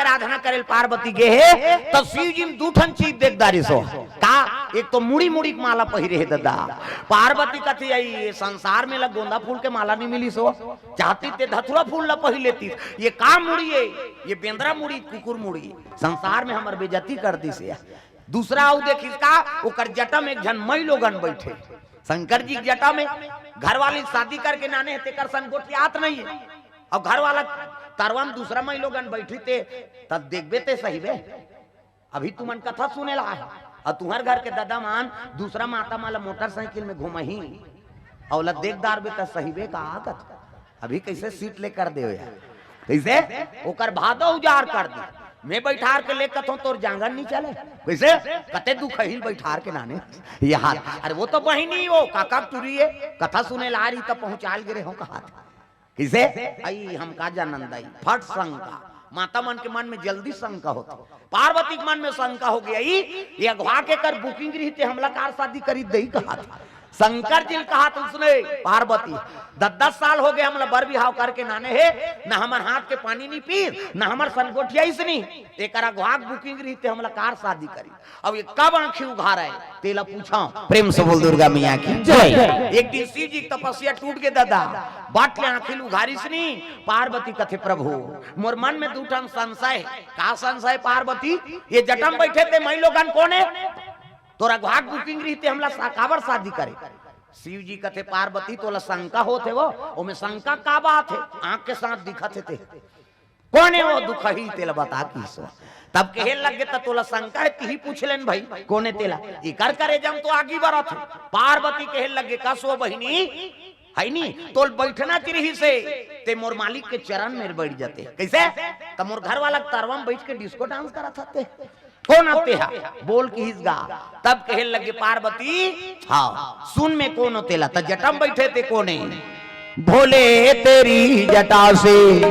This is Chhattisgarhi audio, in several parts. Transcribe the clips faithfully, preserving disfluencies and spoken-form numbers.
आराधना करे ल पार्वती गे हे, त शिव जी म दू ठन चीज देख डारिस हो। का? एक तो मुड़ी मुड़ी के माला पहिरे हे ददा। पार्वती कथे, "आई, ये संसार में ला गोंदा फूल के माला नहीं मिलिस हो, चाहती ते धतुरा फूल ला पहिर लेतिस। ये का मुड़ी हे? ये बेंदरा मुड़ी, कुकुर मुड़ी, संसार में हमर बेइज्जती कर दिस हे।" दूसरा अउ देखिस का, ओकर जटा में एक झन मई लोगन बैठे। शंकर जी के जटा में, घर वाली शादी करके नाने हे, तेकर संग गोठियात नहीं हे। अउ घर वाला तरवा में दूसरा मई लोगन बैठी ते, तब देखबे ते सहिबे। अभी तुमन कथा सुने ला आए, अउ तुहर घर के ददा मन दूसरा माता मन ला मोटरसाइकिल में घुमही, अउ ओला देख डारबे त सहिबे का कथे? अभी कैसे सीट ले कर दे हो यार? कैसे? ओकर भादो उजाड़ कर दे। मैं बैठार के ले कथों तोर जांगर नहीं चले। कैसे? कते दुखही ल बैठार के नाने। यार, अरे वो तो बहिनी हो, काका टुरी हे, कथा सुने ला आ रही त पहुंचाल गिरे हो कहा। कैसे? आई हम का जानन दाई, फट शंका। माता मन के मन में जल्दी शंका होथे। पार्वती के मन में शंका हो गई, "ई अगवा के कर booking रही ते हमला कार शादी करी दई?" कहा था। शंकर जी कहा था उसने, "पार्वती, दस दस साल हो गए हमला बर बिहाव करके नाने हे, न हमर हाथ के पानी नहीं पीस, न हमर संग गोठियाइस नहीं, एकर अगवा के booking रही ते हमला कार शादी करी।" अब ये कब आंखी उघार हे, तेला पूछा। प्रेम से बोल दुर्गा मैया की जय। एक दिन शिव जी के तपस्या टूट गे ददा, बट ले आंखी उघारिस नी। पार्वती कथे, "प्रभु, मोर मन में दू ठन संशय हे।" "का संशय पार्वती?" "ये जटा म बैठे ते मई लोगन कोन हे? तोर अगवा के booking रही ते हमला सा-, काबर शादी करे?" शिव जी कथे, "पार्वती, तोला शंका होत हे वो, ओमे शंका का बात हे? आंख के साथ दिखत हे ते।" "कोन हे वो दुखही, तेला बता," किहिस। तब कहे लगे, "त तोला शंका हे, तिही पूछ लेन भाई, कोन हे तेला?" इकर करेजा म तो आगी बरत हे। पार्वती कहे लगे, "कस वो बहिनी, हे नी, तोल बैठना च रहिस हे, ते मोर मालिक के चरण में बैठ जाते।" "कैसे?" "त मोर घर वाला के तरवा म बैठ के disco dance करत हते।" "कोन आते हा? बोल," किहिस गा। तब कहे लगे पार्वती, "हाँ, सुन में कोन हो तेला, त जटा म बैठे ते कोन हे?" "भोले तेरी जटा से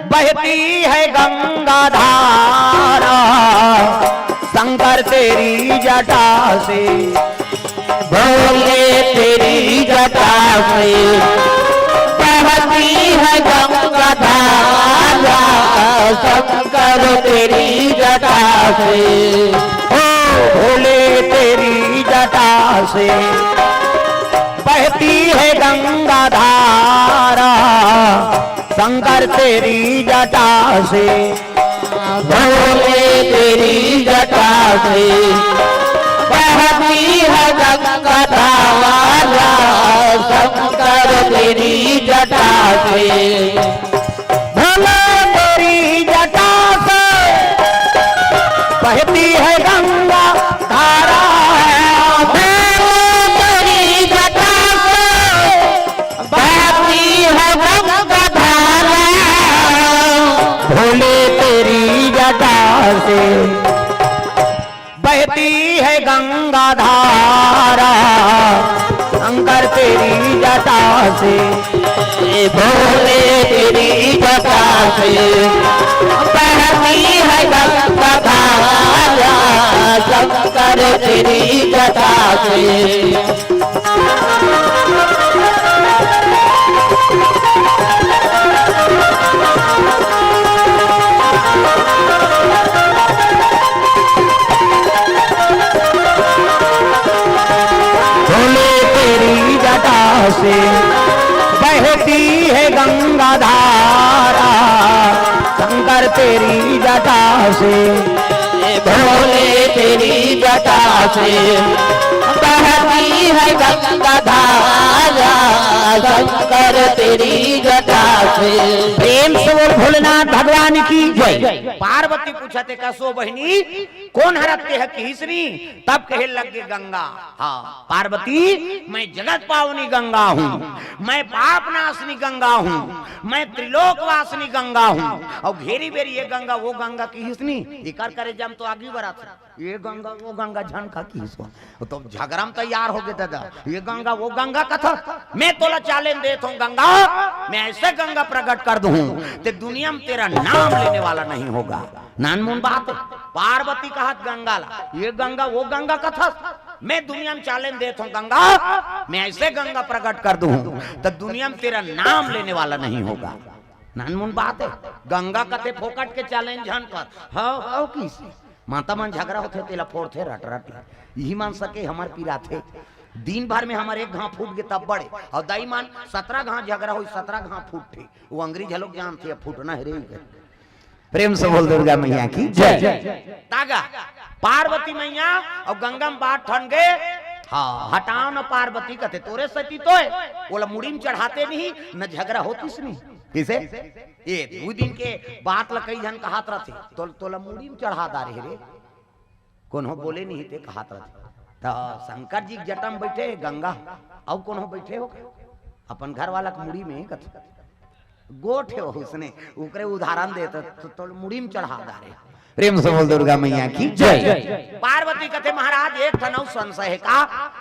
बहती है गंगा धारा, शंकर तेरी जटा से।" भोले तेरी जटा से बहती है गंगा धारा, शंकर तेरी जटा से। ओ भोले तेरी जटा से बहती है गंगा धारा, शंकर तेरी जटा से। भोले तेरी जटा से बहती है गंगा धारा, शंकर तेरी जटा से। भोले तेरी जटा से बहती है गंगा धारा। भोले तेरी जटा से बहती है गंगा धारा। भोले तेरी जटा से बहती है गंगा धारा, शंकर तेरी जटा से। भोले तेरी जटा से बहती है गंगा धारा, शंकर तेरी जटा से। भोले तेरी जटा से बहती है गंगा धारा, शंकर तेरी जटा से। भोले तेरी जटा से बहती है गंगा धारा, शंकर तेरी जटा से। प्रेम से बोल भोलेनाथ भगवान की जय। पार्वती पूछत हे, "कस वो बहिनी, कोन हरत ते ह किहिस नी?" तब कहे लगे गंगा, हाँ पार्वती, मैं जगत पावनी गंगा हूँ, मैं पाप नाशनी गंगा हूँ, मैं त्रिलोक वासिनी गंगा हूँ। अउ घेरी बेरी ये गंगा वो गंगा किहिस नी, इकर करेजा म तो आगी बरत हे। ये गंगा वो गंगा झन का किहिस हो। तो झगरा म तैयार हो गे ददा, ये गंगा वो गंगा कथस। मैं तोला challenge देत हूँ गंगा, मैं ऐसे गंगा प्रकट कर दूँ, ते दुनिया में तेरा नाम लेने वाला नहीं होगा। नानमुन बात हे। पार्वती कहत गंगा ला, ये गंगा वो गंगा कथस। मैं दुनिया में challenge देत हूँ गंगा, मैं ऐसे गंगा प्रकट कर दूँ, त दुनिया में तेरा नाम लेने वाला नहीं होगा। नानमुन बात हे। गंगा कथे फोकट के चैलेंज झन कर। हव, हव किसे? माता मन झगरा होथे, तेला फोड़थे रट रट। इही मन सके हमर पिराथे। दिन भर में हमर एक घांव फूट गे तब बड़े। अउ दाई मन सतरा घांव झगरा होई, सतरा घांव फूटथे। वो अंग्रेज लोग जानथे, अब फूटना हे रे। प्रेम से बोल दुर्गा मैया की जय। तागा पार्वती मैया अउ गंगा में बात ठन गे। हाँ, हटाव न पार्वती कथे, तोरे सेती तो हे। ओला मुड़ी में चढ़ाते नहीं, न झगरा होतिस नहीं। किसे? ये दू दिन के बात ल कई झन कहत रथे, तो, तोला मुड़ी में चढ़ा डारे हे रे। कोनो बोले नहीं ते कहत रथे। त शंकर जी के जटा में बैठे हे गंगा, अउ कोनो बैठे हो? अपन घर वाला के मुड़ी में कथे। गोठ हे वो उसने, ओकरे उदाहरण देत, तो, तो मुड़ी में चढ़ा डारे। प्रेम से बोल दुर्गा मैया की जय। पार्वती कथे, महाराज, एक ठन अउ संशय हे का?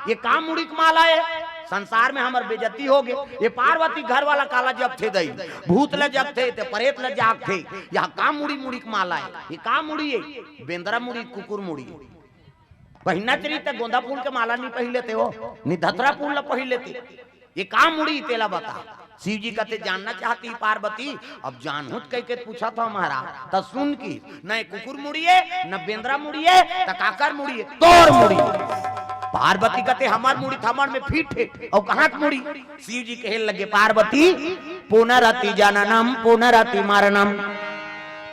ये का मुड़ी के माला हे? संसार में हमर बेइज्जती हो गे। ये पार्वती घर वाला काला जपथे दई, भूत ल जपथे, ते परेत ल जागथे। यह का मुड़ी, मुड़ी के माला हे? ये का मुड़ी हे? बेंदरा मुड़ी, कुकुर मुड़ी। पहिनना चाहिए त गोंदा फूल के माला नहीं पहिर लेते हो, नहीं धतरा फूल ल पहिर लेते। ये का मुड़ी, तेला बता। शिव जी कथे, जानना चाहती पार्वती? अब जानहूं त कहिके पूछत हंव महाराज। त सुन कि न ये कुकुर मुड़ी हे, न बेंदरा मुड़ी हे, त काकर मुड़ी हे? तोर मुड़ी। पार्वती कथे, हमर मुड़ी त हमर में फिट हे, अउ कहां के मुड़ी? शिव जी कहे लगे, पार्वती, पुनरति जननम पुनरति मरणम,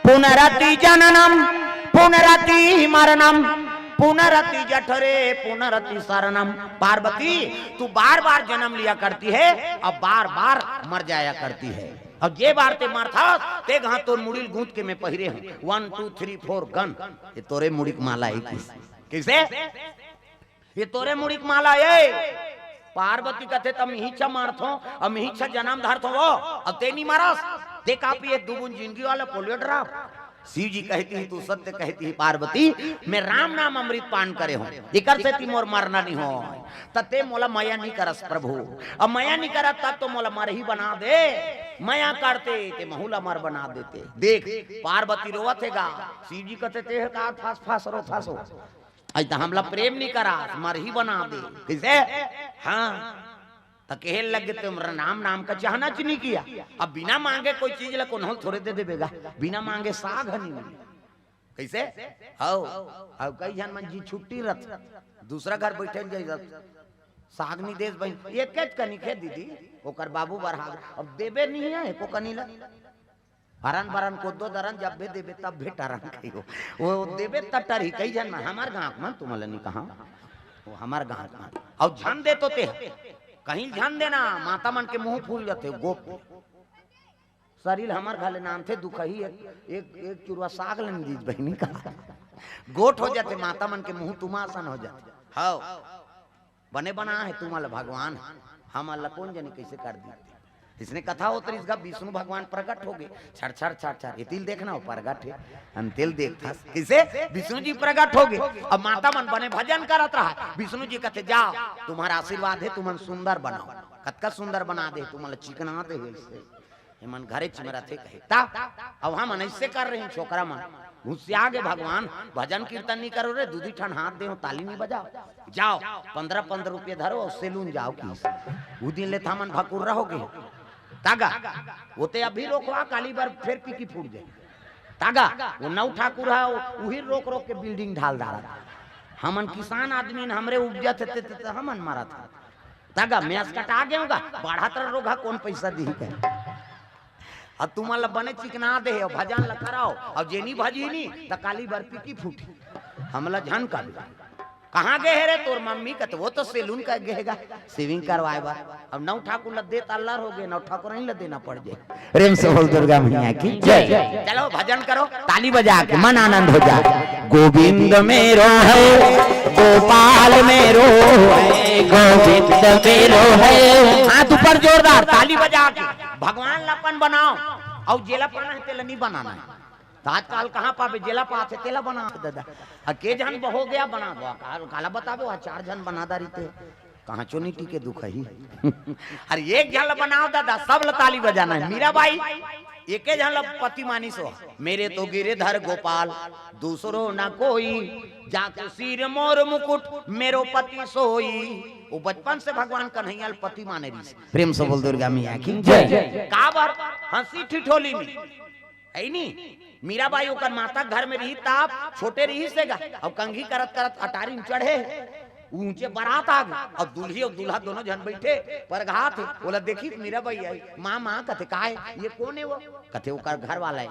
पुनरति जननम पुनरति मरणम, पुनरति जठरे पुनरति शरणम। पार्वती, तू बार बार जन्म लिया करती है और बार बार मर जाया करती है, और जे बार ते मरथस, ते घां तोर मुड़ी ल गूंथ के मैं पहिरे हंव। One, two, three, four, gun। ये तोरे मुड़ी के माला हे। किस, किसे? ये तोरे मुड़ी के माला हे। पार्वती कथे, त मिही छ मारथो, अब मिही छ जन्म धरथो वो, अब ते नहीं मरस, ते का पिए दू बूंद जिंदगी वाला polio drop। शिव जी कहती ही, तू सत्य कहती ही पार्वती, मैं राम नाम अमृत पान करे हंव, एकर सेती मोर मरना नहीं हो। त ते मोला मया नहीं करस प्रभु, अब मया नहीं करत तब तो मोला मरही बना दे, मया करते ते महू ल अमर बना देते। देख, पार्वती रोवत हे गा, शिव जी कथे, ते हे का फास फास रोथस हो? अई त हमला प्रेम नहीं करा, मरही बना दे। किसे? हाँ। त कहे लगे, तुम राम नाम का चाहना च नहीं किया। अब बिना मांगे कोई चीज ला कोनो थोरे दे देबे गा, बिना मांगे साग ह नहीं मिले। कइसे? हव, हव, कई झन मन जी छुट्टी रथ, दूसरा घर बैठे जाई रथ, साग नहीं देस बहिन, एक कनी खे दीदी, ओकर बाबू बरहा, अब देबे नहीं हे, एको कनी ला। हरन बरन कोदो दरन जब भी देबे तब भी टरन कहियो। वो देबे त टरही, कई झन मन, हमर गांव के मन, तुमन ल नहीं कहा, वो हमर गांव के मन। अउ झन दे तो ते, कहीं झन देना, माता मन के मुंह फूल जाथे, गोप। शरीर हमर घले नानथे दुखही, एक, एक, एक चुरवा साग ल नहीं दीस बहिनी का। गोठ हो जाथे, माता मन के मुंह तुमासन हो जाथे। हव। बने बना हे तुमन ल भगवान, हमन ल कोन जनी कइसे कर दी। इसने कथा होत रहिस गा, विष्णु भगवान प्रकट हो गे, छर छर छर छर, ये तिल देखना हो प्रकट हे, हम तिल देखथस। कइसे? विष्णु जी प्रकट हो गे। अब माता मन बने भजन करत रहा, विष्णु जी कथे, जाओ, तुम्हारा आशीर्वाद हे, तुमन सुंदर बनाओ। कतका सुंदर बना दे, तुमन ल चिकना दे हे इससे। एमन घरेच में रथे कहे। ता, अब हमन अइसे कर रहे हैं, छोकरा मन। घुसिया गे भगवान, भजन कीर्तन नहीं करो रे, दू दी ठन हाथ दे हो, ताली नहीं बजाओ। जाओ, पन्द्रह पन्द्रह रुपये धरो अउ सैलून जाओ किस। उ दिन ले त हमन भकुर्रा हो गे। तागा, वो ते अभी रोकवा, काली बर फेर पीकी फूट जाए। तागा, वो नौ ठाकुर हे, उही रोक रोक के building ढाल डारत। हमन किसान आदमी न, हमरे उपजत हे, ते, ते, ते हमन मरत हे। तगा मेस कटा गे होगा, बढ़त रह रोगहा, कोन पैसा दिही कहे। अब तुमन ल बने चिकना दे हे, भजन ल कराओ, अब जेनी भजी नी, त काली बर पीकी फूटी। हमला झन कर। कहाँ गे हे रे तोर मम्मी? कथे, वो तो सैलून कर गे हे गा, shaving करवाए बर। अब नौ ठाकुर ल दे त अल्लर हो गे, नौ ठाकुर ल देना पड़ जाए। प्रेम से बोल दुर्गा मैया की जय। चलो भजन करो, ताली बजा के मन आनंद हो जाए। गोविंद मेरो है, गोपाल मेरो है, गोविंद मेरो है। हाथ ऊपर जोरदार, ताली बजा के। भगवान ल अपन बनाओ, अउ जेला पाना हे तेला नहीं बनाना हे। त आजकल कहाँ पाबे, जेला पाथे तेला बना ददा। अउ के झन हो गया बना दो, काल काला बताबे, वहाँ चार झन बना दारी ते। कहाँ चो नहीं टिके दुख ही। अरे एक झन ल बनाओ दादा, सब ल ताली बजाना हे। मीराबाई, एके झन ला पति मानिस हो, मेरे तो गिरधर गोपाल, दूसरो न कोई, जाके सिर मोर मुकुट, मेरो पति सोई। वो बचपन से भगवान कन्हैया ल पति माने रहिस। प्रेम से बोल दुर्गा मैया की जय। काबर? हंसी ठिठोली में, है नी? मीराबाई ओकर माता घर में रही, ताप छोटे रहिस हे गा, अउ कंघी करत करत अटारी में चढ़े, ऊंचे बरात आ गे, अउ दूल्ही अउ दूल्हा दोनों झन बैठे, परघात हे। ओला देखिस मीराबाई आई, "माँ, माँ," कथे, "का हे? ये कोन हे वो?" कथे, "ओकर घर वाला हे,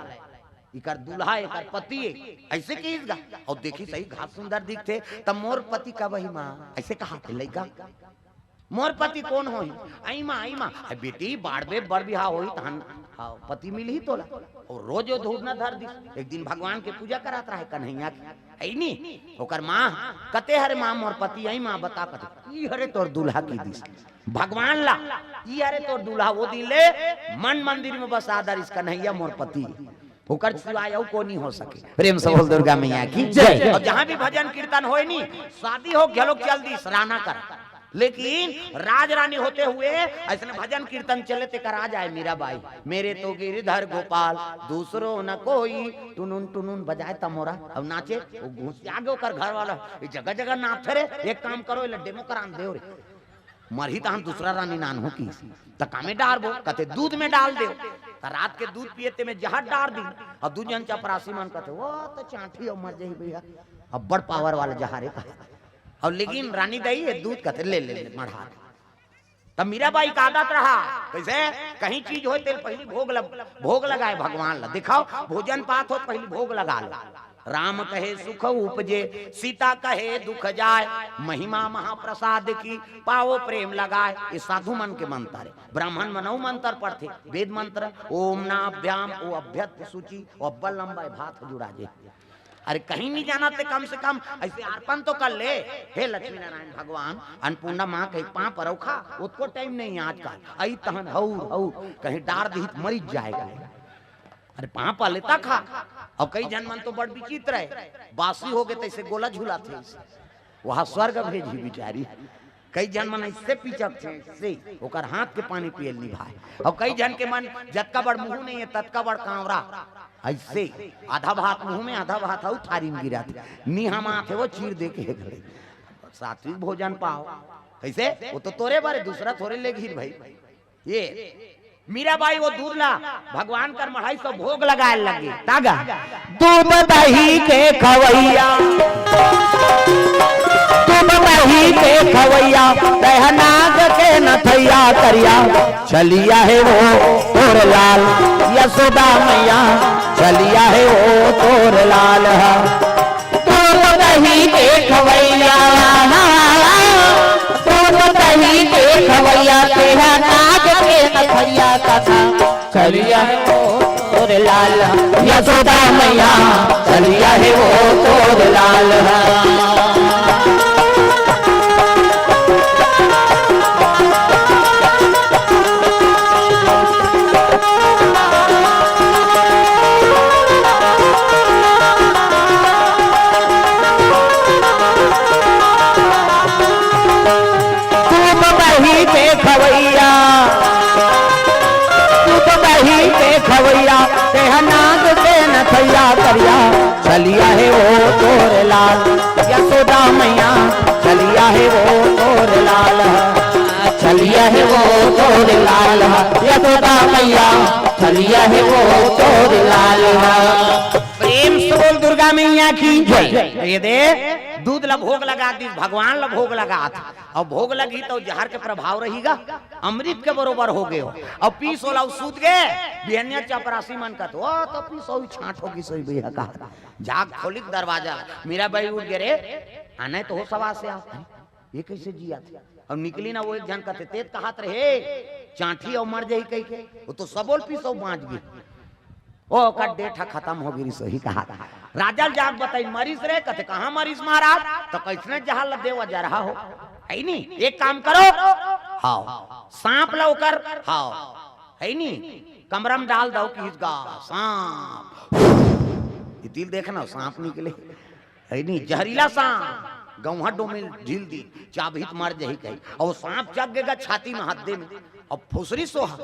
एकर दूल्हा, एकर पति हे।" ऐसे कहिस गा, अउ देखिस सही घात सुंदर दिखथे, "त मोर पति कब आही माँ?" ऐसे कहाथे लइका। "मोर पति कोन होही?" "अई माँ, अई माँ।" "अई बेटी, बाढ़बे बर बिहाव होही, तहन, हाँ, पति मिलही तोला।" अउ रोज वो धूप न धर दिस। एक दिन भगवान के पूजा करात रहे, कन्हैया के, है नी? ओकर माँ, "कते हरे माँ मोर पति?" "अई माँ, बता।" कथे, "ई हरे तोर दूल्हा," कहि दिस। भगवान ला, "ई हरे तोर दूल्हा।" वो दिन ले मन मंदिर में बसा दरिस, "कन्हैया मोर पति, ओकर सिवाय अउ कोनी हो सके।" प्रेम से बोल दुर्गा मैया की जय। अउ जहाँ भी भजन कीर्तन होय नी, शादी हो घलोक चल दिस राना कर, लेकिन राज रानी होते हुए अइसने भजन कीर्तन चले, तेकर आ जाए मीराबाई, "मेरे तो गिरधर गोपाल, दूसरो न कोई, टुनुन टुनुन बजाए तमोरा," अउ नाचे, वो घुसिया गे ओकर घर वाला, "ये जगह जगह नाचथे रे, एक काम करो, एला डेमो करान देव रे।" "मरही तहन दूसरा रानी नानहूँ किस, त कामे डारबो?" कथे, "दूध में डाल देव।" त रात के दूध पिए ते में जहर डार दिस। अउ दू झन चपरासी मन कथे, "वो तो चांठी अउ मर जाही भैया, अब्बड़ पावर वाला जहर हे," कहा। अउ लेकिन रानी दाई ये दूध कथे, "ले, ले, ले, मढ़ा दे।" तब मीराबाई का आदत रहा, कइसे? कहीं चीज होय तेला पहिली भोग लग-, भोग लगाय भगवान ला। दिखाव, भोजन पात हो पहिली भोग लगा लो। "राम कहे सुख उपजे, सीता कहे दुख जाय, महिमा महाप्रसाद की, पावो प्रेम लगाय।" ये साधु मन के मंत्र हे। ब्राह्मण मन अउ मंत्र पढ़थे, वेद मंत्र, "ओम नाभ्याम," वो अभ्यस्त सूची, वो अब्बड़ लंबा हे, भात जुड़ा जे। अरे कहीं नहीं जाना ते कम से कम ऐसे अर्पण तो कर ले। "हे लक्ष्मी नारायण भगवान, अन्नपूर्णा माँ के पाँव परव खा, ओतको टाइम नहीं आजकल। अई तहन हौर, हौर, कहीं डार दिही त मरिच जाय गा।" अरे पाँव पर लेता खा। अउ कई झन मन तो बड़ विचित्र हे, बासी हो गे तइसे गोला झुलाथे। वहाँ स्वर्ग भेजही बिचारी। कई झन मन अइसे पिचकथे, अइसे ओकर हाथ के पानी पियल निभाय। अउ कई झन के मन जतका बड़ मुँह नहीं हे, ततका बड़ कांवरा। अइसे आधा भात मुँह में, आधा भात हउ थारी में गिराथे। निहमाथे वो चीर दे के घरे। सात्विक भोजन पाव। कइसे? वो तो तोरे बर हे, दूसरा थोरे लेगही भाई। ये मीराबाई वो दूध ला भगवान कर मढ़ाइस अउ भोग लगाय लगे। तागा, "दूध दही के खवैया, दूध दही के खवैया, तैं ह नाग के नथैया करिया, छलिया हे वो तोर लाल, यशोदा मैया, छलिया हे वो तोर लाल ह।" दूध दही के खवैया, दूध दही के खवैया, तैं ह नाग के नथैया करिया, छलिया हे वो तोर लाल, यशोदा मैया, छलिया हे वो तोर लाल। दूध दही के खवैया, दूध दही के खवैया, तैं ह नाग के नथैया करिया, छलिया हे वो तोर लाल, यशोदा मैया, छलिया हे वो तोर लाल, छलिया हे वो तोर लाल, यशोदा मैया, छलिया हे वो तोर लाल। प्रेम से बोल दुर्गा मैया की जय। ये दे, दूध ला भोग लगा दिस, भगवान ला भोग लगात। अब भोग लगही त जहर के प्रभाव रहिगा, अमृत के बरोबर हो गे हो। अब पीस ओला, अउ सूत गे। बिहनिया चपरासी मन कथे, "ओ तो पीस, अउ छांट हो गिस होही भैया," कहा। जाग खोलिस दरवाजा ला, मीराबाई उठ गे, "रे, आने तो हो सवा से आ, ये कइसे जियाथे?" अउ निकलिस ना, वो एक झन कथे, "तें त कहत रहे चांठी अउ मर जाही कहिके, वो तो सबो ल पीस अउ बांच गे।" ओ, ओकर डेट ह खतम हो गिस होही कहा। राजा ल जाके बताइस, "मरिस रे।" कथे, "कहाँ मरिस महाराज?" त कइसने जहर ल देव जरहा हो। है नी, एक काम करो, हाव, सांप ल ओकर, हाव, है नी, कमरा में डाल दव, किहिस गा सांप। ये तिल देखना, सांप निकले, है नी, जहरीला सांप, गौहा डोमे झील दिस, चाबही त मर जाही कही। अउ सांप चघ गे गा छाती में, हद्दे में, अउ फुसरी सोहा।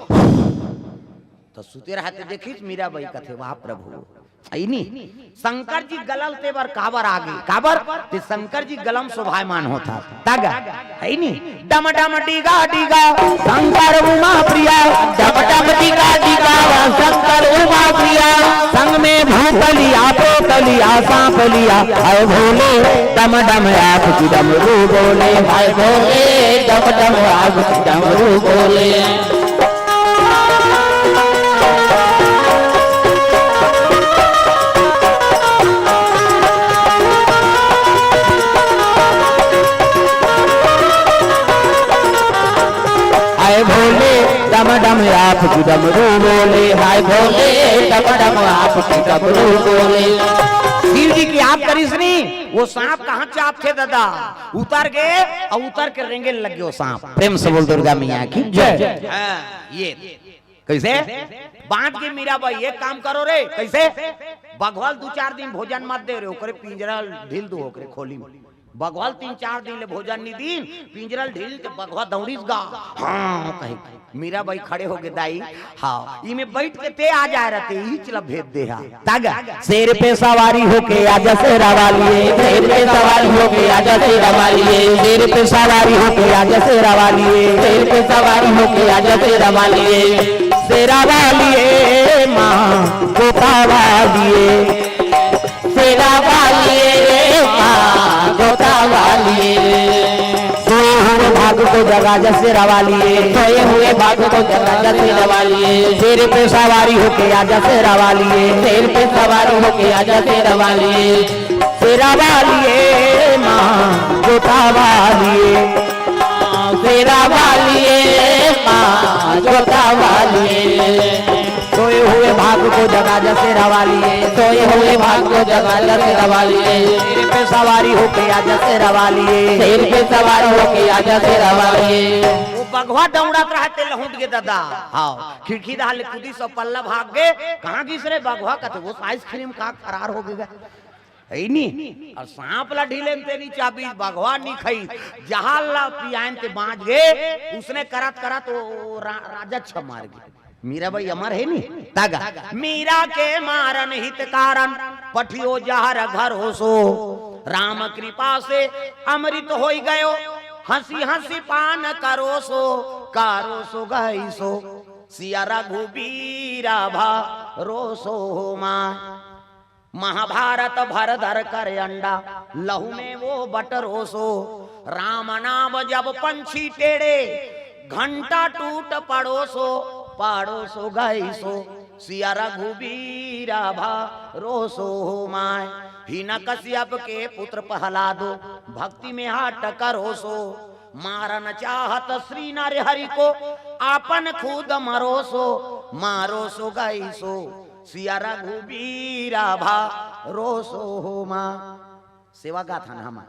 तो सुते रहते देखिस मीराबाई कथे, "वाह प्रभु, अइनी शंकर जी गलम तेबर काबर आगे, काबर ते शंकर जी गलम शोभायमान होता।" तागा, अइनी डम डम डीगा डीगा शंकर उमा प्रिया, डम डम डीगा डीगा शंकर उमा प्रिया, संग में भूतलिया, पेतलिया, सांपलिया, हाय भोले, डम डम आप की डमरू बोले, हाय भोले, डम डम आप की डमरू बोले। हाय भोले, डम डम आप की डमरू बोले, हाय भोले, डम डम आप की डमरू बोले। शिव जी की आप करिस नी, वो सांप कहाँ चापथे दादा, उतर गे अउ उतर के रेंगे लग गे वो सांप। प्रेम से बोल दुर्गा मैया की जय। हाँ, ये कैसे? बांट के मीराबाई, एक काम करो रे, कैसे? बघवा ल दू चार दिन भोजन मत दे रे, ओकरे पिंजरा ढील दो, ओकरे खोली में। बघवा ल तीन चार दिन ले भोजन नी दीन, पिंजरा ल ढील के बघवा दौड़िस गा। हाँ, कहे मीराबाई खड़े होगे, दाई, हाँ, इमे बैठ के ते आ जाए रहते, इही चला भेज दे हा। तागा, शेर पे सवारी होके आजा शेरा वाली, शेर पे सवारी होके आजा शेरा वाली, शेर पे सवारी होके आजा शेरा वाली, शेर पे सवारी होके आजा शेरा वाली, शेरा वाली माँ गोता वाली, शेरा वाली रे माँ गोता वाली। सोए हुए भाग को जगा जा शेरा वाली, सोए हुए भाग को जगा जा शेरा वाली, शेर पे सवारी होके आजा शेरा वाली, शेर पे सवार होके आजा शेरा वाली, शेरा वाली माँ जोता वाली, शेरा वाली माँ जोता वाली। सोए हुए भाग को जगा जा शेरा वाली, सोए हुए भाग को जगा जा शेरा वाली, शेर पे सवारी होके आजा शेरा वाली, शेर पे सवार होके आजा शेरा वाली। वो बघवा दौड़त रहते लहुट गे दादा। हाँ, खिड़की डाल ले कूदी सब पल्ला भाग गे। कहाँ गिस रे बघवा? कथे वो आइसक्रीम खा फरार हो गे। है नी? अउ सांप ला ढीले में ते नी चाबिस, बघवा नी खाइस, जहाल ला पियाएन ते बांच गे। उसने करत करत वो, वो रा-, राजा छ मार गे। मीराबाई अमर है नी? तागा। मीरा के मारन हित कारण, पठियो जहर घरोसो। राम कृपा से अमृत होई गयो, हंसी हंसी पान करोसो। करोसो गईसो, सिया रघुबीरा भरोसो हो माय। महाभारत भर धर कर अंडा, लहू में वो बटरोसो। राम नाम जब पंछी टेढ़े, घंटा टूट पड़ोसो, पड़ोसो गईसो। सिया रघुबीरा भरोसो हो माय। हिरण्यकश्यप के पुत्र प्रहलादो, भक्ति में हट करोसो। मारन चाहत श्री नर हरि को, आपन खुद मरोसो, मारोसो गईसो। सिया रघुबीरा भरोसो हो माय। सेवा गाथन हम।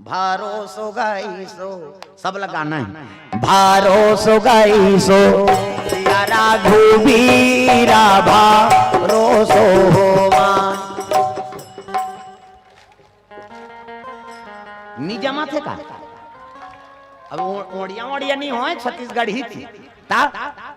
भरोसो गईसो, सब लगाना है। भरोसो गईसो, सिया रघुबीरा भरोसो हो माय। नी जमाथे का? अब ओ-, ओड़िया ओड़िया नी होय, छत्तीसगढ़ी थी। ता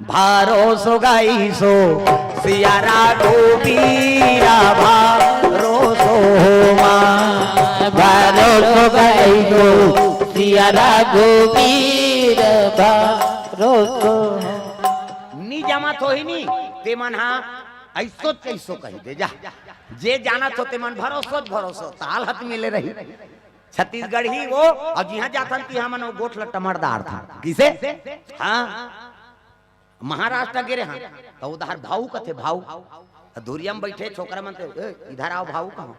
भरोसो गईसो, सिया रघुबीरा भरोसो हो माय। भरोसो गईसो, सिया रघुबीरा भरोसो। नी जमात होही नी, ते मन हा ऐसो कैसो कही दे जा। जे जानत हो ते मन भरोसो भरोसो, ताल हत मिले रही। छत्तीसगढ़ी वो, अउ जिहाँ जाथन तिहाँ मन वो गोठ ल टमड़ डारथन। किसे? हाँ। महाराष्ट्र गे रेहेन, त उधार भाऊ कथे, भाऊ। त धुरिया म बइठे छोकरा मन ते, "ए, इधर आओ भाऊ," कहों।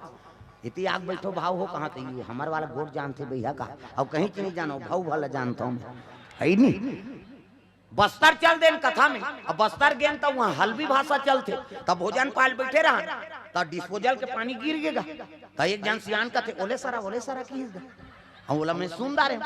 "इति आग बइठो भाऊ हो," कहों, त "ये हमर वाला गोठ जानथे भैया का, अउ कहीं च नहीं जानो, भाऊ वाला जानता हूँ मैं।" है नी? बस्तर चल देन कथा में, अब बस्तर गेन त उहाँ हल्बी भाषा चलथे, त भोजन पाल बइठे रहन, त disposal के पानी गिर गेगा, त एक झन सियान कथे, "ओले सरा, ओले सरा," किहिस गा। अउ ओला मैं सुन डारेंव।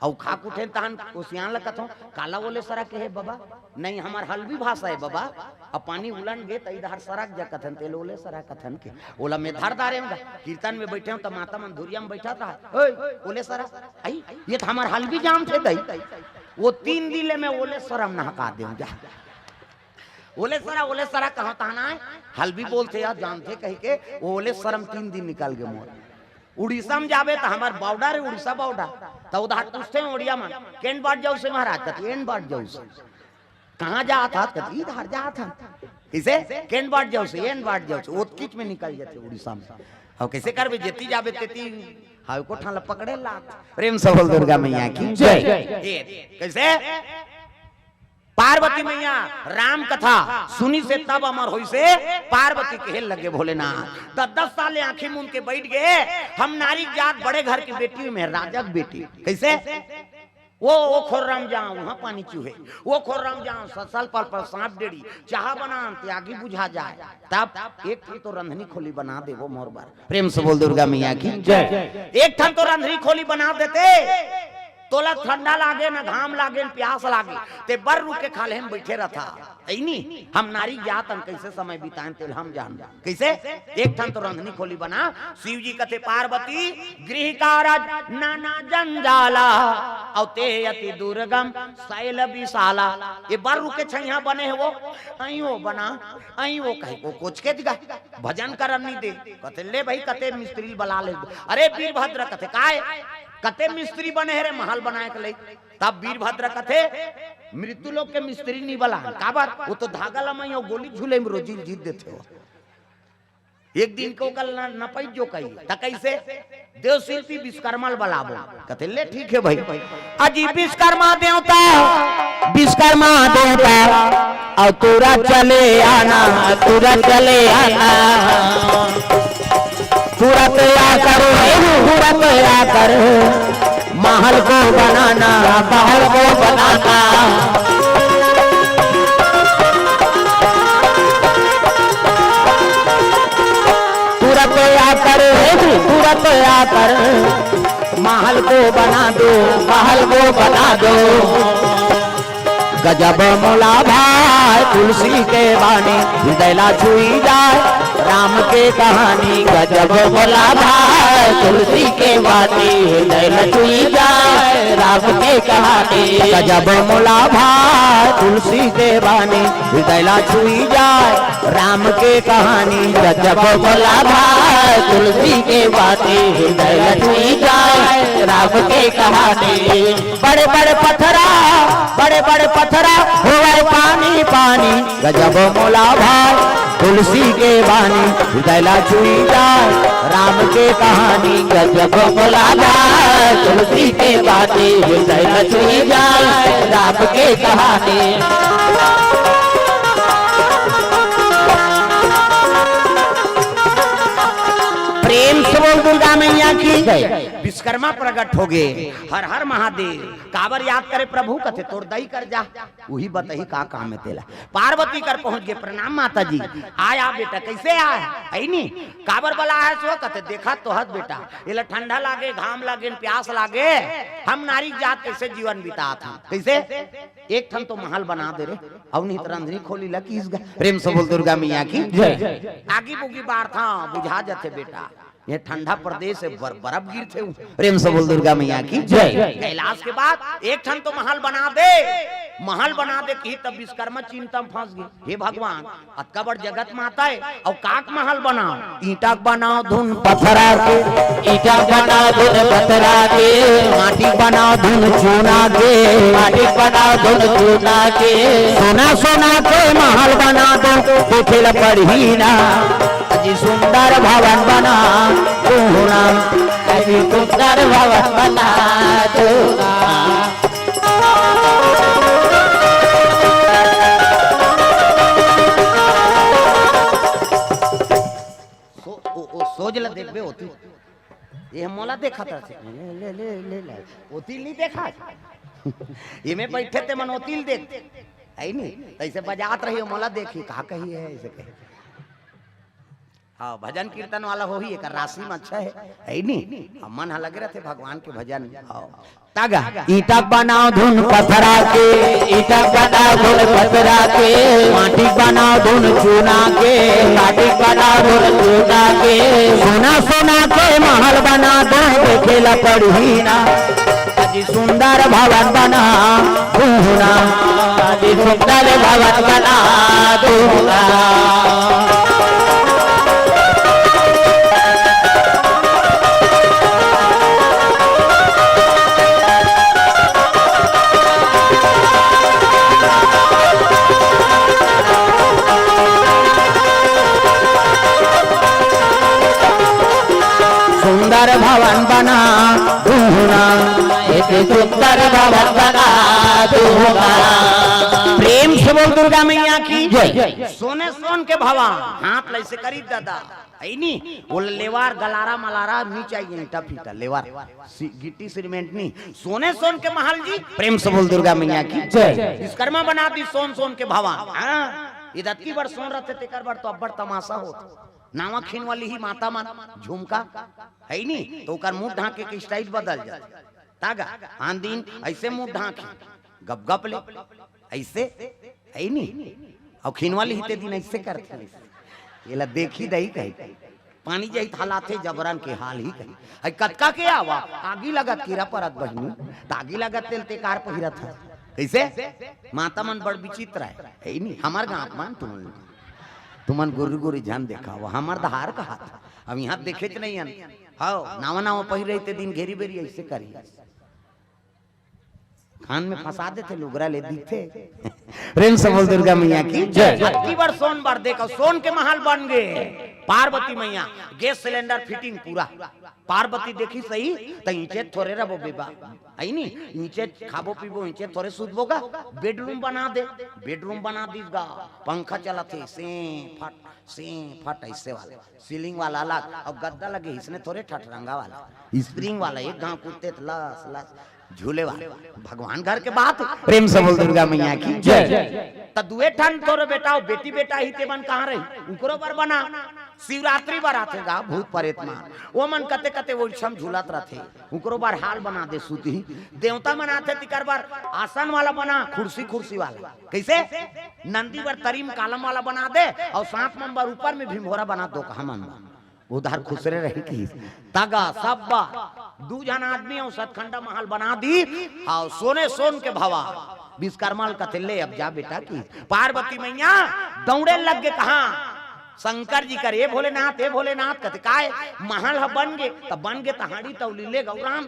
अउ खा के उठेन तहन ओ सियान ल कथों, "काला ओले सरा केहे बबा?" "नहीं, हमर हल्बी भाषा हे बबा। अब पानी उलन गे त इधर सरक जा कथन, तेल ओले सरा कथन के।" ओला मैं धर डारेंव गा। कीर्तन में बइठेंव त माता मन धुरिया म बइठत रहय, "ओए, ओले सरा, आई, ये त हमर हल्बी जामथे दई।" ओ तीन दिन ले मैं ओले सरा म नहका देंव गा। ओले सरा, ओले सरा कहा ताना है? हल्बी बोलथे या जानथे कहिके, वो ओले सरम तीन दिन निकल गे मोर। उड़ीसा में जाबे त हमर बॉर्डर है, उड़ीसा बॉर्डर। त उधार पूछथे ओड़िया मन, "केन बाट जाऊ से महाराज?" कथे, "एन बाट जाऊ से।" "कहाँ जात हस?" कथे, "इधार जात हन।" "किसे?" "केन बाट जाऊ से, एन बाट जाऊ से।" ओतकीच में निकल जाथे उड़ीसा में। अब कैसे करबे, जेती जाबे तेती हाव को ठाला पकड़े लात। प्रेम से बोल दुर्गा मैया की जय। ए, कैसे? पार्वती मैया राम कथा सुनी से तब अमर होई से, पार्वती कहे लगे भोलेनाथ। दस दस साल ले आंखी मूंद के बैठ गए, हम नारी जात बड़े घर की बेटी में राजा की बेटी। कैसे? वो, वो खोर्रा म जाओ, वहाँ पानी चूहे, वो खोर्रा म जाओ, ससल पल पल सांप डेड़ी, चाहा बनान ते आगी बुझा जाए, तब एक ठन तो रंधनी खोली बना दे वो मोर बर। प्रेम से बोल दुर्गा मैया की जय। एक ठन तो रंधरी खोली बना देते, तोला ठंडा लागे, न घाम लागे, न प्यास लागे, ते बर रुख के खाल्हे म बैठे रहता। ऐनी हम नारी जात अन कैसे समय बिताएं, तेल हम जान। कैसे? एक ठन तो रंधनी खोली बना। शिव जी कथे, "पार्वती, गृह कारज नाना जंजाला, अउ ते अति दुर्गम शैल विशाला।" ये बर रुख के छैया बने हे वो, अई वो बना, अई वो कहे को कोच के दिगा, भजन करन नहीं दे। कथे, "ले भाई, कते मिस्त्री बला ले।" अरे वीरभद्र कथे, "काय? कते मिस्त्री बने हे रे महल बनाए के लई?" तब वीरभद्र कथे, "मृत्यु लोक के मिस्त्री नहीं बला।" काबर? वो तो धागा लमई अउ गोली झूले में रोजी जीत देथे हो। एक दिन को कल न, न पै जो कही, त कैसे? "देव शिल्पी विश्वकर्मा ल बलाबो।" कथे, "ले ठीक है भाई।" अजी विश्वकर्मा देवता, विश्वकर्मा देवता, अउ तुरत चले आना, तुरत चले आना। तुरत आकर, तुरत आकर, महल को बनाना, महल को बनाना। तुरत आकर, तुरत आकर, महल को बना दो, महल को बना दो। गजब मोला भाए तुलसी के बानी, हृदय ला छुई जाए राम के कहानी। गजब मोला भाए तुलसी के बानी, हृदय ला छुई जाए राम के कहानी। गजब मोला भाए तुलसी के बानी, हृदय ला छुई जाए राम के कहानी। गजब मोला भाए तुलसी के बानी, हृदय ला छुई जाए राम के कहानी। बड़े बड़े पथरा, बड़े बड़े पथरा होवय पानी पानी। गजब मोला भाए तुलसी के बानी, हृदय ला छुई जाए राम के कहानी। गजब मोला भाए तुलसी के बानी, हृदय ला छुई जाए राम के कहानी। प्रेम से बोल दुर्गा मैया की जय। विश्वकर्मा प्रकट हो गए, हर हर महादेव। काबर याद करे प्रभु? कथे, "तोर दई कर जा, उही बतही का काम है तेला।" पार्वती कर पहुंच गए, "प्रणाम माता जी।" "आय आ बेटा, कैसे आय?" "ऐनी।" "काबर बला है सो?" कथे, "देखा तो हत बेटा, एला ठंडा लागे, घाम लागे, प्यास लागे, हम नारी जात कैसे जीवन बितात हन।" कैसे? "एक ठन तो महल बना दे रे, अउ नहीं तो रंधनी खोली ला किस गा।" प्रेम से बोल दुर्गा मैया की जय। आगी बुगी बार था, बुझा जाथे बेटा। ये ठंडा प्रदेश है, बर-, बर्फ गिरथे। प्रेम से बोल दुर्गा मैया की जय। कैलाश के बाद एक ठन तो महल बना दे, महल बना दे कि तब विश्वकर्मा चिंता में फंस गए। "हे भगवान, अतका बड़ जगत माता है, अउ काक महल बनाओ?" "ईंटा के बनाओ धुन पथरा के, ईंटा के बनाओ धुन पथरा के, माटी के बनाओ धुन चूना के, माटी के बनाओ धुन चूना के, सोना सोना के महल बना दो, देखे ला पड़ही ना।" अजी सुंदर भवन बना दूंगा, अजी सुंदर भवन बना दूंगा। सो-, ओ, ओ, सोज ला देखबे ओती। ये मोला देखत रथे। ले, ले, ले, ले, ले। ओती नहीं देखा। ये में बैठे ते मन ओती ल देख। है नहीं? तैसे बजात रही, मोला देखी, का कही है, ऐसे कही। हाँ, भजन कीर्तन वाला होही, एकर राशि में अच्छा है, है नी? अब मन ह लगे रहथे भगवान के भजन। हाँ। तगा, ईंटा बनाओ धुन पथरा के, ईंटा बनाओ धुन पथरा के, माटी बनाओ धुन चूना के, माटी बनाओ धुन चूना के, सोना सोना के महल बना दो, देखे ला पड़ही ना। अति सुंदर भवन बना दूंगा, अति सुंदर भवन बना दूंगा। सुंदर भवन बना दूंगा, एक सुंदर भवन बना दूंगा। प्रेम से बोल दुर्गा मैया की जय। सोने सोन के भवन, हाथ ला ऐसे करी दादा, है नी? वो लेवार, गलारा, मलारा, नी चाहिए, ईंटा फीटा, लेवार, सी-, गिट्टी, सीमेंट नी, सोने सोन के महल जी। प्रेम से बोल दुर्गा मैया की जय। विश्वकर्मा बना दी सोन सोन के भवन। हाँ, ये दतकी बर सोन रहते, तेकर बर तो अब्बड़ तमाशा होत। नावा खीन वाली ही माता मन झुमका, है नी? तो ओकर मुंह ढांके के स्टाइल बदल जात। तागा, आन दिन ऐसे मुंह ढांके, गप गप ले, ऐसे, है नी? अउ खीन वाली ही ते दिन ऐसे करथे, एला देखी दई कही। पानी जही हलाथे जबरन के हाल ही कही। है कतका के आवा, आगी लगत कीरा परत बहिनी, त आगी लगत तेल ते कार पहिरत है। कैसे? माता मन बड़ विचित्र है, है नी? हमर गांव मन तुमन, तुमन गुरु गुरु झन देखाव, हमर दहार कहा था। अब यहाँ देखे च नहीं हन। हव, नावा नावा पहिरे ते दिन घेरी बेरी ऐसे करी। कान में फंसा देथे, लुगरा ले दिथे। प्रेम से बोल दुर्गा मैया की जय। अतकी बर सोन बर देखव, सोन के महल बन गे। पार्वती मैया, गैस सिलेंडर फिटिंग पूरा। पार्वती देखी सही, त ईंचे थोरे रबो बेबा। है नी? ईंचे खाबो पीबो, ईंचे थोरे सुतबो गा। बेडरूम बना दे, बेडरूम बना दीस गा। पंखा चलत हे, से फट, से फट ऐसे वाला। सीलिंग वाला अलग, अउ गद्दा लगे इसने थोरे ठठरंगा वाला, स्प्रिंग वाला, एक घांव कुत्ते त लस लस झूले वाला। भगवान घर के बात। प्रेम से बोल दुर्गा मैया की जय। त दुए ठन तोरे बेटा अउ बेटी बेटा ही ते मन कहाँ रही, उकरो बर बना। शिवरात्रि बर आथे गा भूत परेत मन, ओ मन कते कते ओइसम झूलत रथे, उकरो बर हाल बना दे सूती। देवता मन आथे तिकर बर आसन वाला बना, खुर्सी खुर्सी वाला। कैसे? नंदी बर तरी म कालम वाला बना दे, अउ सांप मन बर ऊपर में भिंभोरा बना दो, कहा मन बर। उधार खुसरे रही की। तगा, सब्बा, दू झन आदमी अउ सतखंडा महल बना दी, अउ सोने सोन के भवा। विश्वकर्मा ल कथे, "ले अब जा बेटा" की। पार्वती मैया दौड़े लग गे, कहा शंकर जी कर, "ए भोलेनाथ, ए भोलेनाथ," कथे, "काय? महल ह बन गे, त बन गे, त हाड़ी तौली ले गौराम।"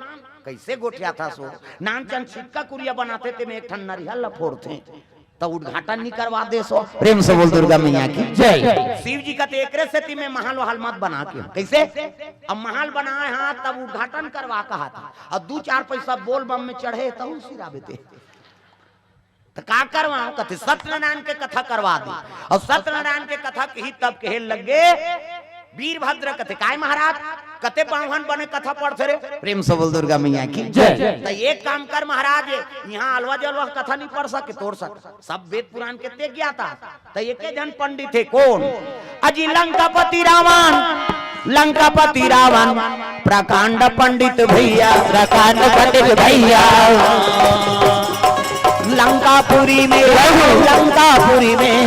कैसे गोठियाथस ओ? नानचन छिटका कुरिया बनाथे, तेमे एक ठन नरिहल ल फोड़थे। त उद्घाटन नी करवा देस ओ। प्रेम से बोल दुर्गा मैया की जय। शिव जी कथे एकरे सेती में महल वहल मत बना के। कैसे? अब महल बनाए हा तब उद्घाटन करवा कहा था। अब दू चार पैसा बोल बम में चढ़े त उसी राबे ते। त का करवाओ? कथे सत्यनारायण के कथा करवा दे। अउ सत्यनारायण के कथा कही तब कहे लगे वीरभद्र कथे, "काय महाराज, कते बाम्हन बने कथा पढ़थे रे?" प्रेम से बोल दुर्गा मैया की जय। त एक काम कर महाराज, इहाँ अलवा जलवा कथा नहीं पढ़ सके, तोड़ सक, सब वेद पुराण के ते ज्ञाता। त एके झन पंडित हे, कोन? अजी लंकापति रावण, लंकापति रावण, प्रकांड पंडित भैया, प्रकांड पंडित भैया। लंकापुरी में, लंकापुरी में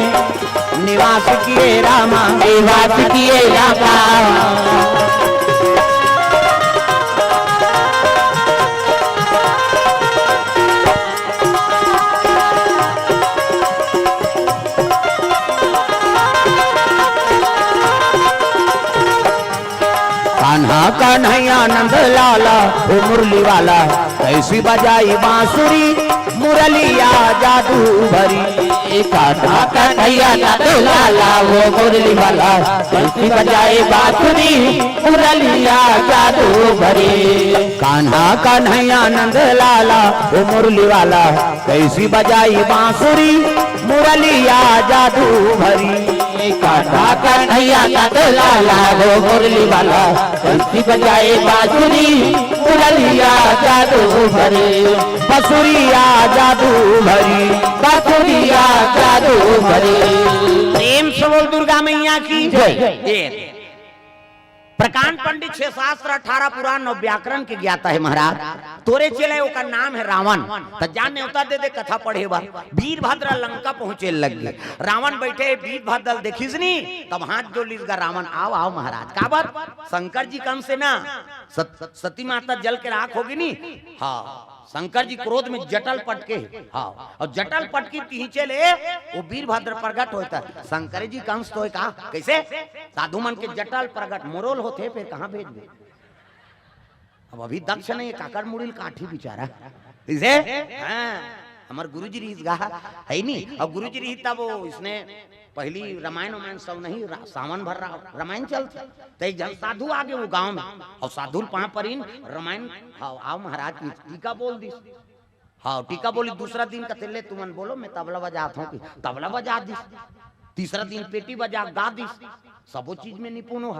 निवास किए रामा, निवास किए रामा। कान्हा कन्हैया नंद लाला, ओ मुरली वाला, कैसी बजाई बांसुरी, मुरलिया जादू भरी। कान्हा कन्हैया नंद लाला, ओ मुरली वाला, कैसी बजाई बांसुरी, मुरलिया जादू भरी। कान्हा कन्हैया नंद लाला, ओ मुरली वाला, कैसी बजाई बांसुरी, मुरलिया जादू भरी। कान्हा कन्हैया नंद लाला हो मुरली वाला, कैसी बजाए बांसुरी, मुरलिया जादू भरी। बसुरिया जादू भरी, बसुरिया जादू भरी। प्रेम से बोल दुर्गा मैया की जय। ये प्रकांड पंडित छह शास्त्र, अठारह पुराण, नौ व्याकरण के ज्ञाता हे महाराज। तोरे चेला ओकर नाम हे रावण। त जा नेवता दे दे कथा पढ़े बर। वीरभद्र लंका पहुंचे लग गे। रावण बैठे, वीरभद्र देखिस नी, तब हाथ जोड़ लिस गा रावण, "आव, आव महाराज।" काबर? शंकर जी कम से ना, सत-, सती माता जल के राख होगी नी। हाँ, शंकर जी क्रोध में जटल पटके हे। हाँ, अउ जटल पटकी तिहिचे ले वो वीरभद्र प्रगट होय त शंकर जी के अंश तो हे का? कइसे? साधु मन के जटल प्रगट मोरोल होथे, फेर कहाँ भेजबे? अब अभी दक्ष नहीं हे, काकर मुड़ी ल काटही बिचारा। कइसे? हाँ, हमर गुरुजी रिहिस गा, हे नी? अउ गुरुजी रिहिस तब वो इसने पहिली रमायन वमायन सब नहीं, रा-, सावन भर रा-, रमायन चलथे। त एक झन साधु आगे वो गांव में, अउ साधु ल पांव परिन, रमायन, हाँ, आओ महाराज की टीका बोल दिस। हाँ, टीका बोली, दूसरा दिन कथे, "ले तुमन बोलो, मैं तबला बजात हंव," कि तबला बजा दिस। तीसरा दिन पेटी बजा गा दिस। सबो चीज में निपुण हो।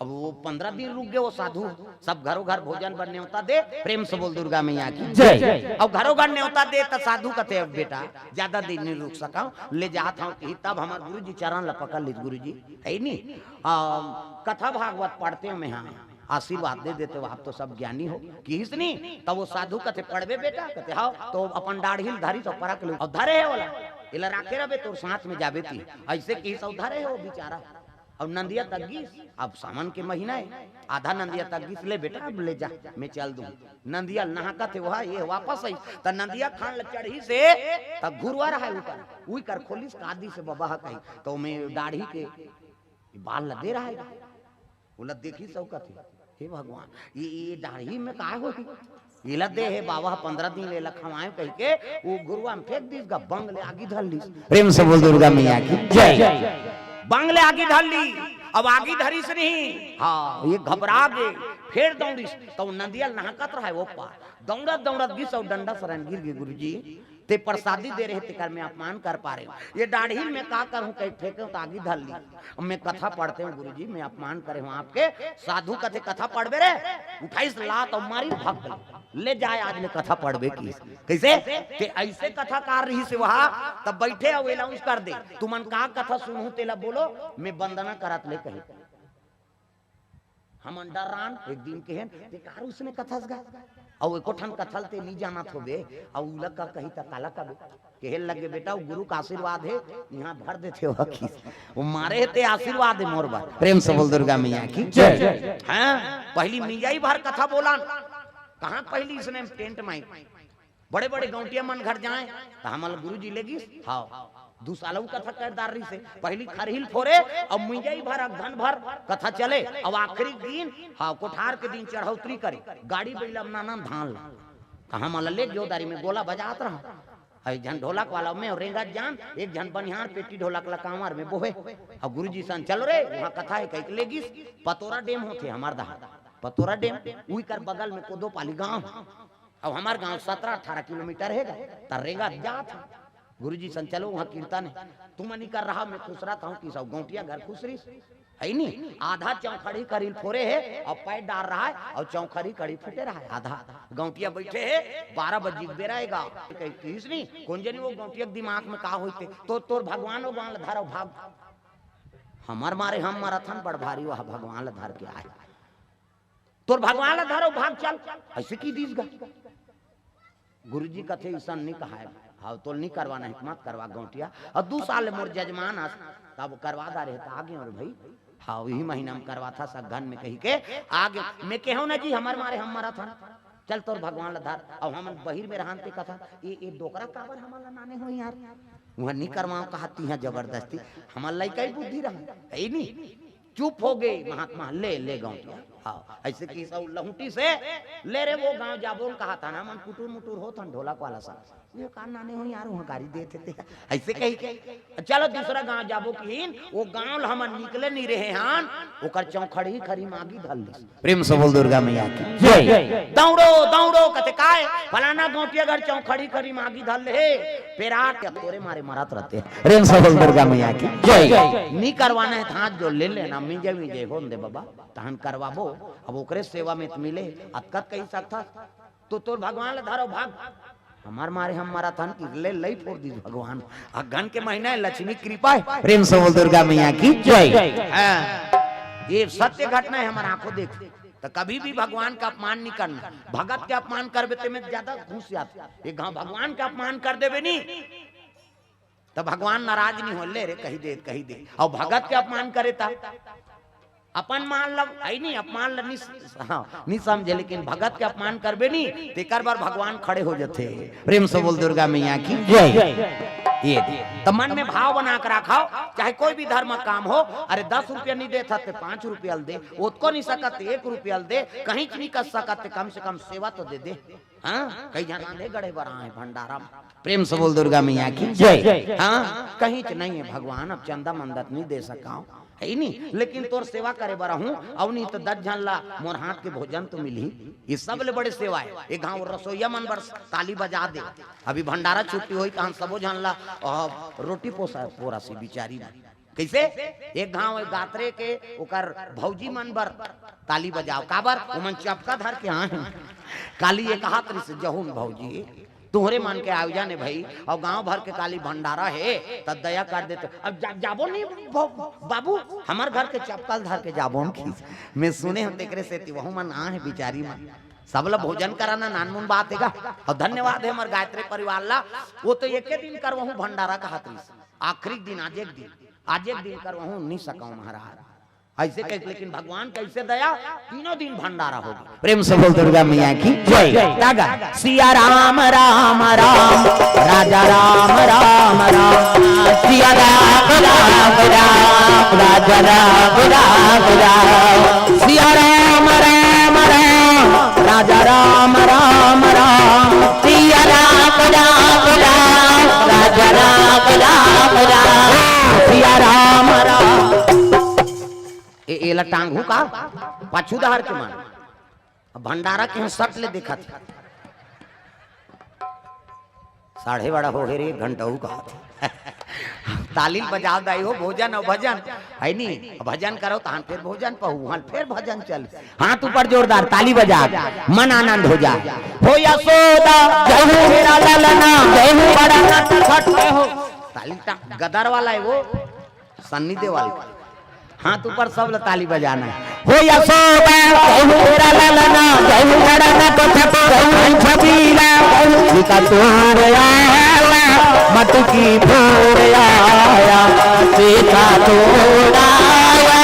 अब वो पंद्रह दिन रुक गे वो साधु, सब घरों घर भोजन बर नेवता दे, प्रेम से बोल दुर्गा मैया की जय। अब घरों घर नेवता दे त साधु कथे, "अब बेटा, ज्यादा दिन नहीं रुक सकंव, ले जात हंव," कि तब हमर गुरुजी चरण ल पकड़ लिस, "गुरुजी, हे नी, आ, कथा भागवत पढ़ते हंव मैं, हाँ, आशीर्वाद दे देते हो, आप तो सब ज्ञानी हो," किहिस नी। तब वो साधु कथे, "पढ़बे बेटा?" कथे, "हाँ।" तो अपन डाढ़ी ल धरिस अउ परख ले, अउ धरे हे ओला, "एला राखे रहबे, तोर साथ में जाबे ती," अइसे किहिस अउ धरे हे वो बिचारा। अउ नंदिया तक गिस, अब सावन के महीना हे, आधा नंदिया तक गिस, "ले बेटा, अब ले जा, मैं चल दूं।" नंदिया ल नहाकत हे, वह ये वापस आइस, त नंदिया खान ल चढ़िस हे, त घुरवा रहा हे ऊपर, उही कर खोलिस, का दिस हे बबा ह कही, त ओमे डाढ़ी के बाल ल दे रहा हे। ओला देखिस अउ कथे, "हे भगवान, ये, ये डाढ़ी में का होही?" एला दे हे बाबा, पंद्रह दिन ले एला खवाएंव कहिके, वो घुरवा में फेंक दिस गा, बंग ले आगी धर लिस। प्रेम से बोल दुर्गा मैया की जय। बंग ले आगी धर ली, अब आगी धरिस नहीं, हाँ, ये घबरा गे, फेर दौड़िस, त नंदिया ल नहाकत रहा हे वो पार, दौड़त दौड़त गिस अउ डंडा सरन गिर गे, "गुरुजी, ते प्रसादी दे रहे, तेकर मैं अपमान कर पा रहे हंव। ये डाढ़ी ल मैं का करहूं, कहीं फेंके त आगी धर ली। अब मैं कथा पढ़ते हंव गुरुजी, मैं अपमान करे हंव आपके।" साधु कथे, "कथा पढ़बे रे?" उठाइस लात अउ मारिस, भग गे। "ले जाय, आज ले कथा पढ़बे," किहिस। कइसे? ते अइसे कथाकार रिहिस हे वह, तब बइठे अउ announce कर दे, "तुमन का कथा सुनहू तेला बोलो, मैं वंदना करत ले कही।" हमन डर्रान, एक दिन केहेन, "ते का रुसने कथस गा? अउ एको ठन कथा ल ते नी जानत होबे, अउ उला का कही त काला कबे?" केहे लगे, "बेटा, वो गुरु का आशीर्वाद हे, इहां भर देथे हो हकीस। वो मारे हे ते आशीर्वाद हे मोर बर।" प्रेम से बोल दुर्गा मैया की जय। हाँ, पहिली मिंजई भर कथा बोलन। कहाँ पहिली इसने टेंट माई बड़े-बड़े गौंटिया मन घर जाए, त हमन ल गुरुजी ले गिस। हाँ, दू साल अउ कथा कर डार रहिस हे। पहिली खरही ल फोरे, अउ मिंजई भर, अगधन भर कथा चले, अउ आखिरी दिन, हाँ, कोठार के दिन चढ़ौतरी करे, गाड़ी बइला म नानन धान ला। त हमन ल ले गे, ओ दारी में गोला बजात रहा। अउ एक झन ढोलक वाला, में रेंगत जान, एक झन बनिहार पेटी ढोलक ला कांवर में बोहे। अउ गुरुजी सन, "चलो रे, उहां कथा हे," कहिके ले गिस। पतोरा डेम होथे हमर डहर, पतोरा डेम, उही कर बगल में कोदो पाली गांव। अउ हमर गांव सतरा अठारा किलोमीटर हे गा, त रेंगत जात हंव। गुरुजी सन, "चलो, उहां कीर्तन हे।" तुमन इकर रहा, मैं खुसरत हंव, किहिस अउ गौंटिया घर खुसरिस, हे नी? आधा चौखड़ी खरही ल फोरे हे, अउ पैर डार रहा हे, अउ चौखड़ी खरही फूटे रहा हे, आधा। गौंटिया बइठे हे, बारह बजे के बेरा हे गा। कहि-, किहिस नी, "कोन जनी वो गौंटिया के दिमाग में का होइस ते? तो तोर भगवान, भगवान ल धर अउ भाग।" हमर मारे हम मरत हन, बड़ भारी वह भगवान ल धर के आय। "तोर भगवान ल धर अउ भाग चल," अइसे कहि दिस गा। गुरुजी कथे, "अइसन नी कहाय।" "हाँ, तोल नी करवाना हे त मत करवा गौंटिया। अउ दू साल ले मोर जजमान अस, तब करवा डारे हंव त आगे हंव रे भई।" "हाँ, इही महीना में करवाथस अगहन में," कहिके आगे। मैं केहेंव ना जी, हमर मारे हम मरत हन। "चल तोर भगवान ल धर।" अउ हमन बहिर में रहन ते कथन, "ए, ए डोकरा काबर हमन ल नाने हो यार? उहां नी करवांव कहात, इहां जबरदस्ती।" हमर लइका ही बुद्धि रहन, हे नी? चुप हो गे महात्मा, "ले, ले गौंटिया।" हाँ, अइसे किहिस अउ लहुंटिस हे, "ले रे, वो गांव जाबो," कहत हन, "हमन कुटुर मुटुर होत हन ढोलक वाला सन।" "ये का नाने हो यार, उहां गारी देत हे ते।" अइसे कहिके, "चलो दूसरा गांव जाबो," किहिन, "वो गांव ल हमन निकले नी रहे हन, ओकर चौखड़ी खरही म आगी धर लिस।" प्रेम से बोल दुर्गा मैया की जय। "दौड़ो, दौड़ो," कथे, "काय?" "फलाना गौंटिया घर चौखड़ी खरही म आगी धर ले हे, पेराट के तोरे मारे मरत रहिथे।" प्रेम से बोल दुर्गा मैया की जय। "नी करवाना हे त हाथ जोड़ ले लेना, मिंजे मिंजे होन दे बबा, तहन करवाबो, अब ओकरे सेवा में त मिले, अतका कहि सकथस, तो तोर भगवान ल धर अउ भाग।" हमर मारे हम मरत हन कि ले लई फोर दिस भगवान। अगहन के महीना हे, लक्ष्मी कृपा हे। प्रेम से बोल दुर्गा मैया की जय। हाँ, ये सत्य घटना हे, हमर आंखों देख। त कभी भी भगवान का अपमान नी करना। भगत के अपमान करबे ते में ज्यादा घुस जाथे। एक घांव भगवान का अपमान कर देबे नी, त भगवान नाराज नी हो, "ले रे, कहि दे, कहि दे।" अउ भगत के अपमान करे त अपन मान ल, आई नहीं, अपमान ल नहीं, हाँ, नहीं समझे, लेकिन भगत के अपमान करबे नहीं, तेकर बर भगवान खड़े हो जाते। प्रेम से बोल दुर्गा मैया की जय। ये तो मन में भाव बना के रखो, चाहे कोई भी धर्म काम हो। अरे, दस रुपया नहीं देता ते पांच रुपया ल दे, ओतको नहीं सकत ते एक रुपया ल दे, कहीं नहीं कर सकत ते कम से कम सेवा तो दे दे। हाँ, कई झन ले गड़े बर आए भंडारा में। प्रेम से बोल दुर्गा मैया की जय। हाँ, कहीं च नहीं है भगवान, अब चंदा मंदत नहीं दे सकाओ, है ही नहीं, लेकिन तोर सेवा करे बर हूँ, अउ नहीं तो दस झन ला मोर हाथ के भोजन तो मिलही। ये सब ले बड़े सेवा है। एक गांव रसोईया मन बर ताली बजा दे, अभी भंडारा छुट्टी होई, तहां सबो झन ला अ, रोटी पोसा पोरासी बिचारी मन। कैसे? एक घाव गात्रे के ओकर भौजी मन बर ताली बजाओ, काबर? ओमन चपका धर के आए हैं। काली ये कहा तरी से, जहून भौजी, तुहरे मन के आयोजन है भाई, और गांव भर के काली भंडारा है, त दया कर देते। अब जा, जाबो नहीं ब-, बाबू, हमर घर के चपका धर के जाबो न खींच। मैं सुने हूं, तेकरे सेती वहू मन आ है बिचारी मन। सबला भोजन कराना नानमुन बात है का? और धन्यवाद है हमर गायत्री परिवार ला, वो तो एके दिन करवहूं भंडारा कहा तरी से। आखिरी दिन, आज एक दिन, आज एक दिन करवहूं, नहीं सकाऊं महाराज। ऐसे कह, लेकिन भगवान कैसे दया, तीनों दिन भंडारा होगा। प्रेम से बोल दुर्गा मैया की जय। तागा सिया राम राम राम, राजा राम राम राम, सिया राम राम राम, राजा राम राम राम, सिया राम राम राम, राजा राम राम राम, सिया राम राम राम, राजा राम राम राम, सिया राम राम। ए, एला टांगहू का? पाछू डहर के मन। अब भंडारा के सट ले देखत हे। साढ़े बारह हो गए रे, एक घंटा हू कहत हे। ताली बजाव दाई हो, भोजन और भजन, है नी? भजन करो, तहां फिर भोजन पहू, हां, फिर भजन चल। हाथ ऊपर जोरदार, ताली बजा, मन आनंद हो जा। हो यशोदा, जय हो मेरा ललना, जय हो बड़ा नटखट, जय हो। ताली टा-, गदर वाला है वो। सन्नी देओल। हाथ ऊपर, सब ल ताली बजाना है। हो यशोदा, जय हो मेरा ललना, जय हो बड़ा नटखट, जय हो छबीला, जय हो सीता तोड़ आया, मटकी फोड़ आया, सीता तोड़ आया,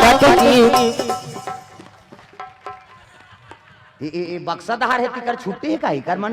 मटकी। ए, ए, ए, बक्सा धार है, तिकर छुट्टी है का? इकर मन